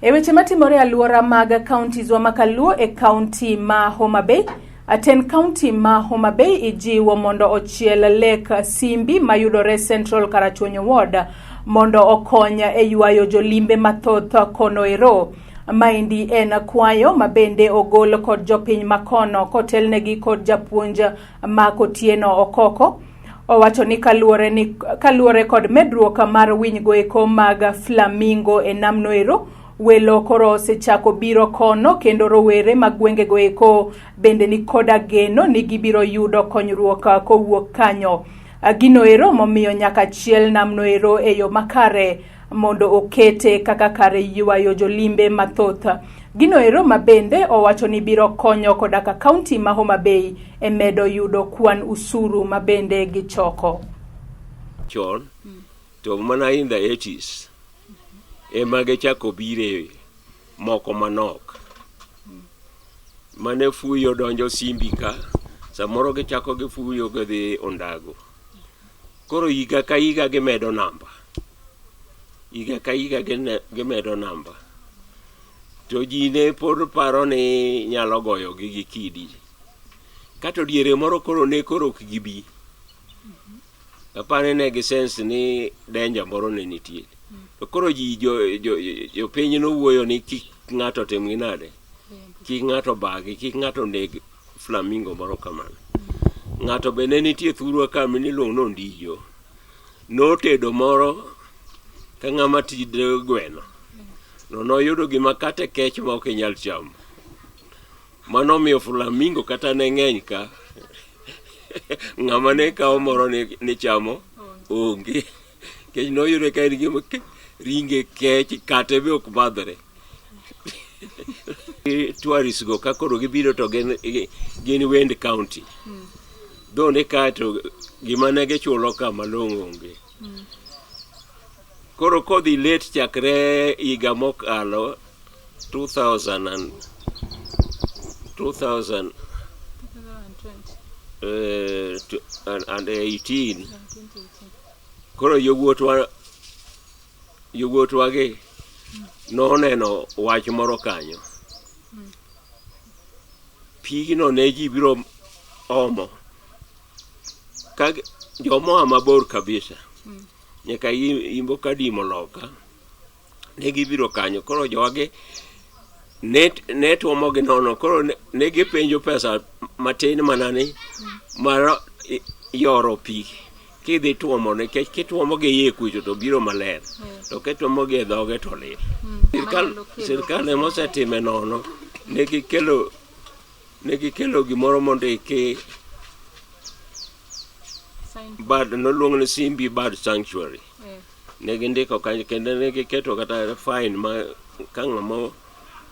E weche matimore e alwora mag counties wa makaluo e county ma Homa Bay, atend county ma Homa Bay ijiwo mondo ochiel Lake Simbi mayudore Central Karachuonyo Ward mondo okony e ywayo jolimbe mathoth kono ero. Maendi en kwayo ma bende ogol kod jopiny makono kotelnegi kod japuonj Mark Otieno Okoko. Owacho ni kaluwore kod medruok mar winy goeko mag flamingo e namno ero, welo koro osechako biro kono kendo rowere mag gwenge goeko bende ni koda geno ni gibiro yudo konyruok kowuok kanyo. Gino ero momiyo nyaka chiel namno ero e yo makare mondo okete kaka kare ywayo jolimbe mathoth. Gino ero ma bende owacho ni biro konyo koda ka kaunti ma Homa Bay e medo yudo kwan usuru ma bende gichoko. Chon to mana in the 80s ema gichako bire moko manok mane fuyo donjo Simbi ka samoro gichako gifuyo gidhi Ondago. Koro higa ka higa gimedo namba, higa ka higa gimedo namba. To ji ne pod paro ni nyalo goyogi gi kidi. Kato diere moro koro ne koro ok gibi. Apani ne gi sense ni danger moro ne nitie. To koro ji jopiny nowuoyo ni kik ng'ato tim gi nade, kik ng'ato bagi, kik ng'ato neg flamingo moro kamano. Ng'ato be ne nitie thurwa ka miluongo ni Ondijo. Notedo moro ka ng'ama tedo gweno. No noyudo gima kate kech ma ok inyal chamo. Mano omiyo flamingo kata ne ng'eny ka ng'ama ne kawo moro ni chamo onge. Nikech noyude ka en gima ringe kech kate be ok madhre. Tourists go ka koro gibiro to gin wend county. Though ni kae to gima ne gichulo ka malong'o onge. Koro kodhi late chakre higa mokalo 2000 and 2000 and 18 koro yowuotwa gi noneno wach moro kanyo. Pigno ne ji biro omo ka jomoa mabor kabisa nyaka imbo kadimo loka ne gibiro kanyo. Koro jogi ne tuomo gi nono. Koro ne gipenjo pesa matin mana ni mar yoro pi kidhi tuomo, nikech kituomo gi iye kucho to biro maler, to kituomo gi e dhoge to lil. Sirkal ema osetime nono. Ne gikelo gimoro mondiki bird noluong ni Simbi Bird Sanctuary. Ne gindiko kanyo kendo ne giketo kata fine ma ka ng'ama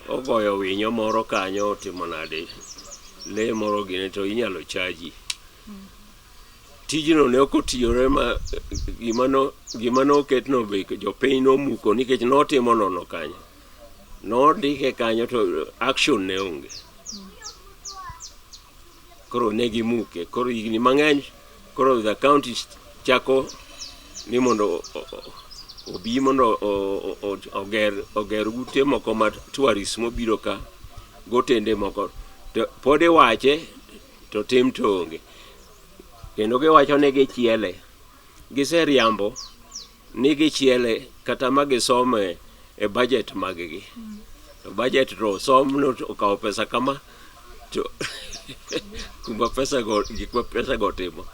ogoyo winyo moro kanyo, otimo nade lee moro gini, to inyalo chaji. Tijno ne ok otiyore ma gima noketno be jopiny nomuko nikech notimo nono kanyo. Nondike kanyo to action ne onge. Koro ne gimuke. Koro higni mang'eny koro the county chako ni mondo obi mondo oger ute moko ma tourists mobiro ka gotende moko to pod iwache to tim to onge. Kendo giwacho ni gichiele. Giseriambo ni gichiele kata ma gisome e budget mag-gi. To budget to osom no okawo pesa kama to kuma pesa go gik ma pesa go otimo.